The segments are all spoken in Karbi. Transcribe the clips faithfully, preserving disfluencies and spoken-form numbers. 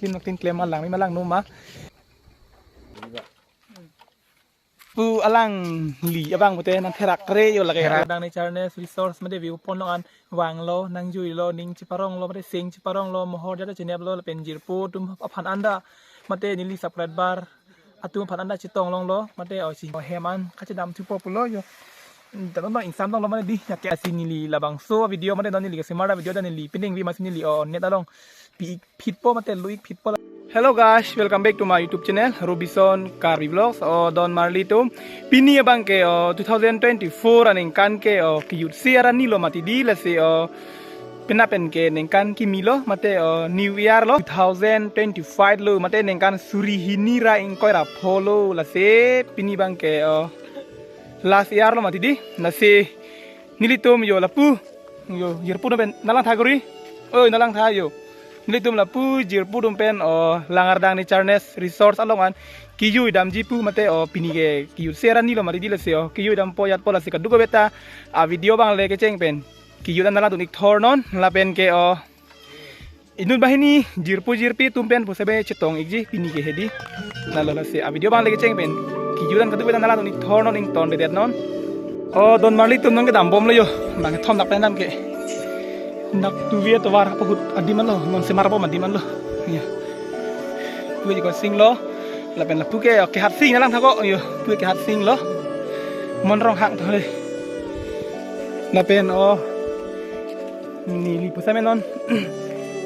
Tin nok tin klem alang, mi malang numa. Pu alangli abang pute nangtherak re yo lake. Therak. Dang Nature Nest Resorts mate view point along an vanglo, nangjuilo, ning chiparonglo, mate sing chiparonglo, mohor jat cheneplo, lapen jirpo atum aphan anta, mate neli subscriber atum aphan anta chetong longlo, mate o si hem an kachedam thupo pulo yo. Dalam bang ingsam tonglo mate di, ya ke asi neli labangso video mate non neli kesemar video dan neli pining vi masi neli o net along pi-ik phitpo mate lu-ik phitpo. Hello guys, welcome back to my YouTube channel, Robison Karbi Vlogs. O don marli atum, pini abang ke o two thousand twenty-four aningkan ke o kejutsi arni lo mati di, lasi o penap pen ke ningkan kimi lo mate o New Year lo, two thousand twenty-five lo mate ningkan suri hini ra ingkoi ra pho lo, lasi pini abang ke o last year lo mati di, lasi nelitum yo lapu yo jirpo atum pen nanglang tha kuri. Oi, nanglang tha yo. Nelitum lapu jirpo atum pen o Langardang Nature Nest Resorts along an kejui damji pu mate o pini ke kejutsi arni lo mati di, lasi o kejui dampo jatpo, lasi kadokave ta a video abang le kecheng pen kejui dan nanglang dun ik thor non, lapen ke o inut banghini jirpo jirpi atum pen pusebe chetong ikji pini ke hedi. Lalo lasi a video abang le kecheng pen kejui dan kadokave ta nanglang dun ik thor non, ingtondedet non. O don marli atum, non kedam bomlo yo. Bang thom dak pen dam ke. Dak tuvi atovar apahut adim anlo, non semar bom adim anlo. Ya. Pu ji ko sing lo. Lapen lapu ke, o, kehat sing nanglang tha ko yo. Pu kehat sing lo. Mon Ronghang tho le. Lapen o neli pusame non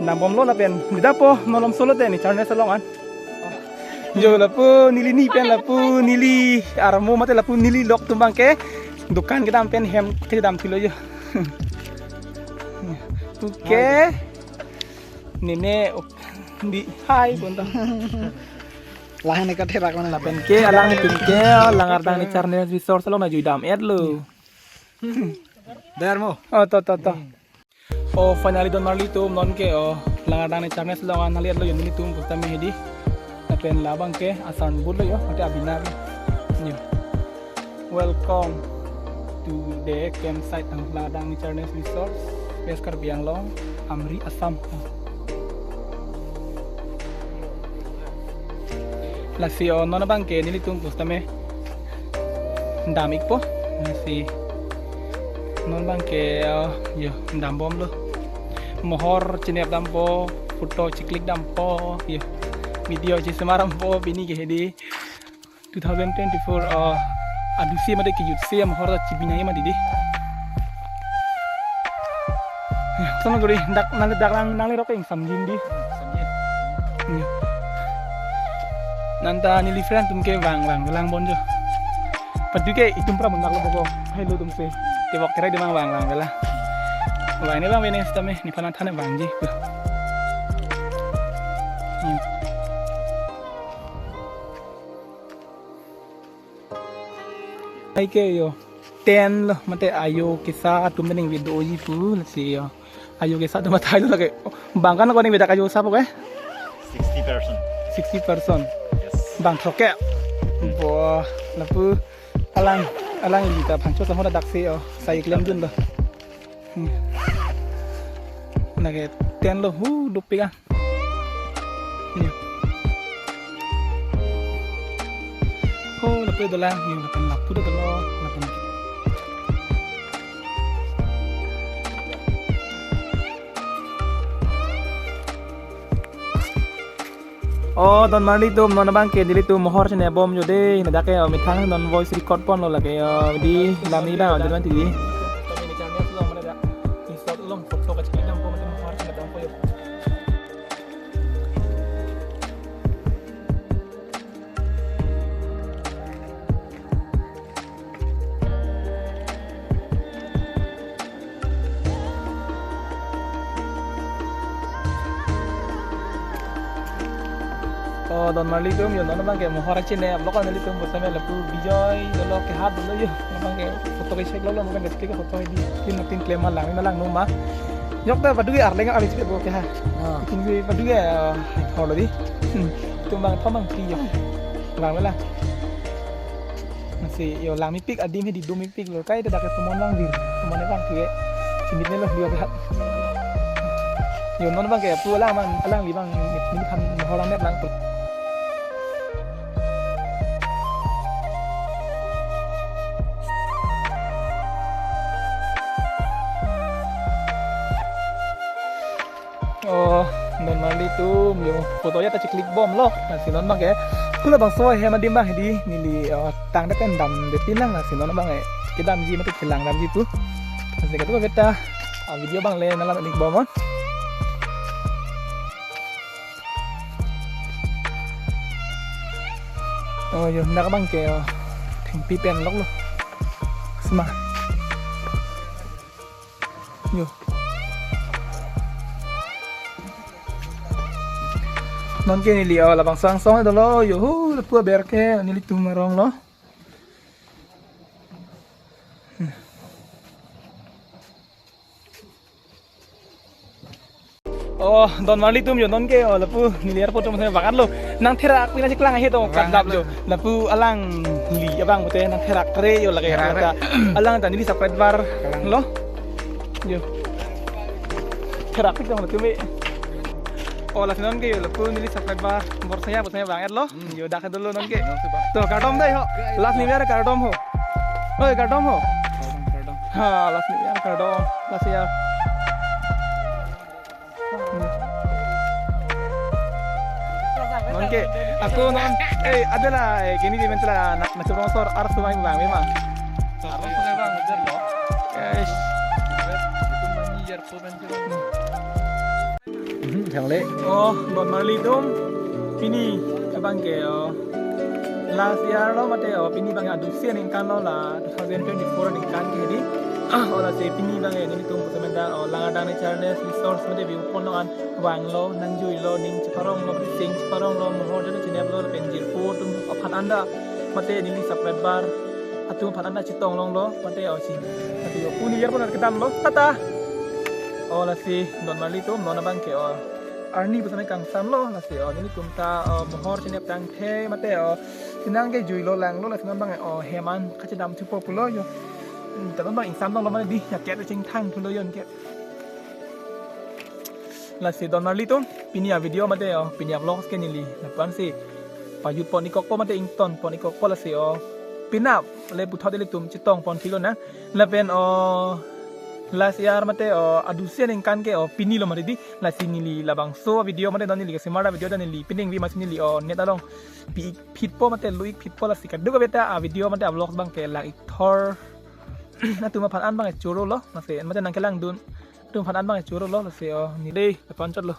dam bomlo lapen bida po nolom solo te Nature Nest along an. Yo lapu neli ni pen lapu neli armo mate lapu neli lok atum abang ke dukan kedam pen hem kedam thulo yo. Oke. Nene ok di hai pun ta. Lahan ne katherak mana. Lapen ke alanglitum ke Langardang Nature Nest Resorts along nangjuidam-etlo. Darmo. O to to to. O finally don marli atum, non ke o Langardang Nature Nest along an nangli-etlo yo nelitum pusitame hedi. Lapen labang ke a-sign board lo yo, mate a-banner lo. Yo. Welcome to the campsite, Langardang Nature Nest Resorts, West Karbi Anglong, Amri, Assam. Lasi o non abang ke nelitum pusitame dam ikpo. Lasi non abang ke o yo dam bomlo. Mohor chenep dampo, photo chiklik dampo, yo video chisemar dampo, pini ke hedi two thousand twenty-four, uh, adusi mate kejutsi amohor ta chibinai mati di. Sama guri dak nangli dak nang nangli rok ing samjin di. Hmm. Nanta neli friend atum ke vang vang lang bon jo. Padu ke itum pra mun dak lo boko. Hello atum se. Tebok kere di mang vang vang vela. Vang ne vang vene sitame nephan than vangji. Hmm. Hai ke yo, tent lo, mate ajo kesa atum pen ingve doji pu, lasi yo. Ajo kesa atum athai lo lake. Bang kan ko ningve dak ajo kesa po ke? Sixty person. Sixty person. Yes. Bang throk ke? Bo, lapu alang, alang ita phangcho sa hoda dak se yo. Sai klem dun lo. Hmm. Lake tent lo hu dopik ah. Hmm. Oh, lapu dolang, yo, lapen lapu dolo, lapen. Oh, don marli atum, non abang ke nelitum mohor chenep bom jo de, ladak ke, oh, methang non voice record ponlo lake, oh, di lam ni bang, oh, di man ti di. Oh, don marli atum, yo, non abang ke mohor chenep, lo kan nelitum pusitame lapu Bijoy, dolo ke hat dolo yo, non abang ke photo ke check lo, lo abang ke stick photo di, tin tin klem malang, malang numa. Yok ta padu ke arleng arleng check bo ke ha. Ah. Tin ke padu ke, ah, hor lo di. Hmm. Atum bang thom bang pri yo. Bang vela. Lasi yo lang mepik adim hedi dum mepik lo. Kai dak ke tumon lang vir. Tumon lang ke. Chimit ne lo dia ke. Yo, non abang ke pu alang abang, alangli abang neli aphan mohor amet lang. Oh, non marli atum yo, photo ya ta chiklik bomlo. Lasi non abang ke pu labangso ahem adim abang hedi neli, oh, tangdet pen damdet pinlang. Lasi non abang ke kedamji mate chelang damji pu. Lasi kadokave ta, ah, video abang le nanglangdun ik bomnon. Oh yo, dak abang ke, oh, thengpi pen loklo. Sma. Yo. Non ke neli, oh, labangso angsong dolo, yo, hu, lapu aber ke nelitum arong lo. Oh, don marli atum yo, non ke, oh, lapu neli airport atum sa bang-etlo. Nangtherak pina chiklang ahet, oh, kadap yo. Lapu alangli abang pute nangtherak kre yo lake. Therak kre. Alang ta neli subscriber lo. Yo. Therak pik tong latum e. Oh, lasi non ke yo, lapu neli subscriber Borsaya, Borsaya bang-etlo. Hmm. Yo, dak dolo non ke. To, kardom dei ho. Last New Year kardom ho. Oi, kardom ho. Kardom, kardom. Ha, last New Year kardom. Last year. Non ke, ako non, eh, adalah, eh, kini di mentela, na, na churong sor, arsu mai bang, memang. Arsu mai bang, betul lo. Guys. Itu mani jar ko ben. Hmm, jangle. Oh, don marli atum, pini abang ke, oh, last year lo mate, oh, pini abang aduksi aningkan lo la, two thousand twenty-four aningkan ke hedi. Ah, oh, lasi pini abang ke nelitum pusamenta, oh, Langardang Nature Resource mate view point along an vanglo, nangjuilo, ning cheparonglo, mate sing cheparonglo, mohor jalo chineplo, pen jirpo atum aphan anta mate neli subscriber atum aphan anta chetong longlo, mate, oh, si. Mate yo, pu New Year pon kedamlo. Tata. Oh, lasi don marli atum, non abang ke, oh, arni pusame kangsamlo, lasi, oh, nelitum ta, oh, mohor chinep tangthe mate, oh, chenang ke juilo langlo, lasi non abang, oh, hem an kachedam thupo pulo yo. Hmm, ta non abang ingsam tonglo mane di, ya ket chingthang thulo yo ke. Lasi don marli atum, pini avideo mate, oh, pini avlogs ke neli lapu-an si pajut pon ik kokpo mate ington pon ik kokpo, lasi, oh, penap le puthot ilitum chetong pon thilo na. Lapen, oh, last year mate, oh, adusi aningkan ke, oh, pini lo mate di. Lasi neli labangso video mate don neli kesemar avideo don neli pining vi masi neli, oh, net along pi ik phitpo mate lu ik phitpo, lasi kadokave ta avideo mate avlogs abang ke lang ik thor atum aphan an abang chorolo, lasi mate nangkelangdun atum aphan an abang chorolo, lasi, oh, neli dei, lapu-an chotlo.